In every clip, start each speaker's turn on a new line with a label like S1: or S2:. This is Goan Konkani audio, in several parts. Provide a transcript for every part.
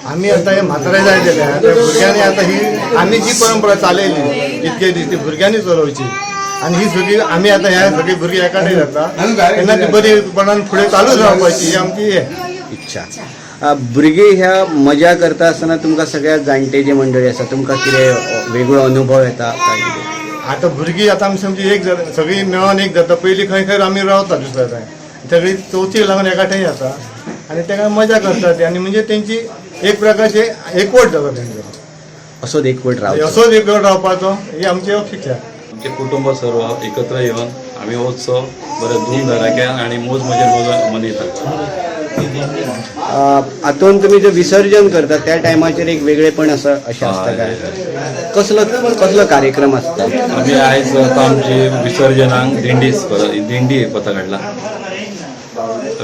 S1: आमी आतां हे म्हातारे जायत गेले, त्या भुरग्यांनी आतां ही आमी जी परंपरा चालयली इतके दीस ती भुरग्यांनी चलोवची आनी ही सगळी आमी आतां ह्या सगळी भुरगीं एकाडे जाता तेन्ना ती बरीपणान फुडें चालूच रावपाची ही आमची हे
S2: इच्छा. भुरगीं ह्या मजा करता आसतना तुमकां सगळ्या जाणटे जे मंडळी आसा तुमकां कितें वेगळो अनुभव येता काय कितें?
S1: आतां भुरगीं आतां आमी समजी एक जाता, सगळीं मेळोन एक जाता. पयलीं खंय खंय आमी रावता दुसऱ्या थंय, सगळीं चवथीक लागून एकाठांय जाता आनी तेका मजा करता ती आनी म्हणजे तेंची एक प्रकारची एकवट जाता तेंचो.
S2: असोच एकवट रावचो.
S1: असोच एकवट रावपाचो ही आमची अपेक्षा.
S3: आमचे कुटुंब सर्व एकत्र येवन आमी हो उत्सव बरे धूमधडाक्यान आनी मोज मजेन मनयतात.
S2: हातून तुमी जे विसर्जन करता त्या टायमाचेर एक वेगळेपण आसा अशें आसता काय? कसलो कसलो कार्यक्रम आसता?
S3: आमी आयज आतां आमची विसर्जनाक दिंडी दिंडी पथक हाडला.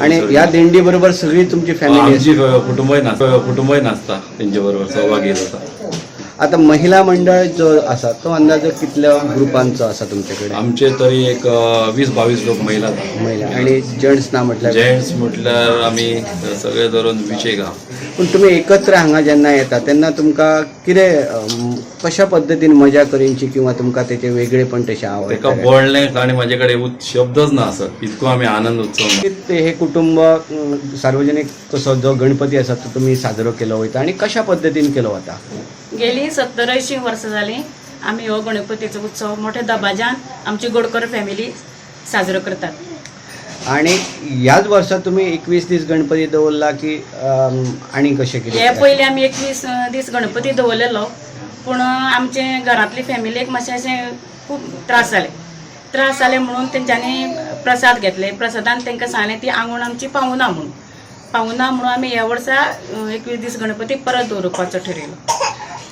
S2: आणि ह्या दिंडी बरोबर सगळी तुमची फॅमिली?
S3: आमची कुटुंबय नाचता, कुटुंबय नाचता, तेंचे बरोबर सहभागी जाता.
S2: आता महिला मंडळ जो आसा तो अंदाजो कितल्या ग्रुपांचो आसा तुमचे कडेन?
S3: आमचे तरी एक 20-22 लोक महिला.
S2: महिला आणि जेंट्स ना म्हटल्यार?
S3: जेंट्स म्हटल्यार आमी सगळे धरून 20 आहा.
S2: पूण तुमी एकत्र हांगा जेन्ना येता तेन्ना तुमकां कितें कशा पद्दतीन मजा करिनची किंवा तुमकां तेचें वेगळेपण तशें
S3: तेका
S2: आवडटा?
S3: बोळणें आनी म्हाजे कडेन शब्दच ना सर, इतको आमी आनंद उत्सव.
S2: ते हे कुटुंब सार्वजनिक कसो जो गणपती आसा तो तुमी साजरो केलो वयता आनी कशा पद्दतीन केलो वता?
S4: गेली 70-80 वर्सां जालीं आमी हो गणपतीचो उत्सव मोठ्या दबाज्यान आमची गोडकर फॅमिली साजरो करतात.
S2: आणि ह्याच वर्सा तुमी 21 दीस गणपती दवरला की आनी कशें
S4: हे
S2: कितें?
S4: पयलीं आमी 21 दीस गणपती दवरलेलो, पूण आमचे घरांतली फॅमिलीक मातशें अशें खूब त्रास जाले. त्रास जाले म्हणून तेंच्यांनी प्रसाद घेतले. प्रसादान तांकां सांगलें ती आंगवण आमची पावना म्हणून, पावना म्हणून आमी ह्या वर्सा 21 दीस गणपती परत दवरुपाचो ठरयलो.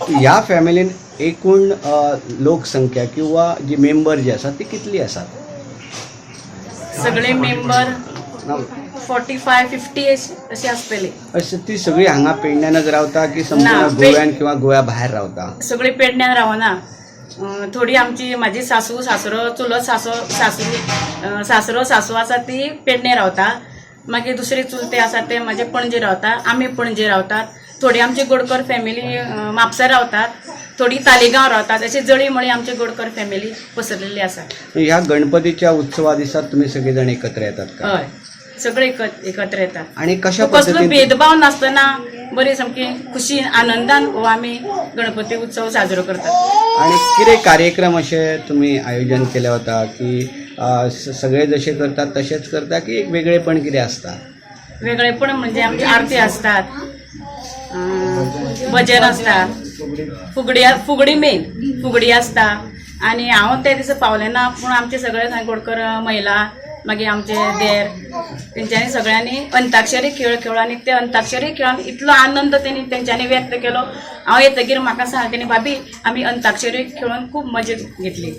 S2: ह्या फॅमिलीन एकूण लोकसंख्या किंवा जी मेंबर जी आसात ती कितली आसात?
S4: सगळे मेंबर 45-50 अशे आसतले.
S2: अशें ती सगळी हांगा पेडण्यानच रावता की
S4: ना,
S2: संपूर्ण गोव्यान किंवा गोव्या भायर रावता?
S4: सगळी पेडण्यान रावना. थोडी आमची म्हाजी सासू सासरो चुलत सासो सासू सासरो सासू आसा ती पेडणे रावता. मागीर दुसरी चुलते आसा ते म्हाजे पणजे रावता. आमी पणजे रावतात. थोडी आमची गोडकर फॅमिली म्हापसा रावतात, थोडी तालिगांव रावतात. अशी जळी मळी आमची गोडकर फॅमिली पसरलेली आसा.
S2: ह्या गणपतीच्या उत्सवा दिसात तुम्ही सगळेजण एकत्र येतात का?
S4: हय, सगळे एकत्र येतात.
S2: आणि कशा
S4: कसलो
S2: पद्दतीन?
S4: भेदभाव नासतना बरी सामकी खुशी आनंदान हो आमी गणपती उत्सव साजरो करतात.
S2: आणि कितें कार्यक्रम अशे तुम्ही आयोजन केले वता की सगळे जशे करतात तशेच करता की एक वेगळेपण कितें आसता?
S4: वेगळेपण म्हणजे आमची आरती असतात, भजन आसता, फुगडी, फुगडी मेन फुगडी आसता. आनी हांव त्या दिसा पावलें ना, पूण आमचे सगळे थंय गोडकर महिला मागीर आमचे देर तेंच्यांनी सगळ्यांनी अंताक्षरी खेळ खेळ्ळो आनी ते अंताक्षरी खेळान इतलो आनंद तेणी तेंच्यांनी व्यक्त केलो. हांव येतगीर म्हाका सांगलें तेणी, भाभी आमी अंताक्षरी खेळून खूब मजा घेतली.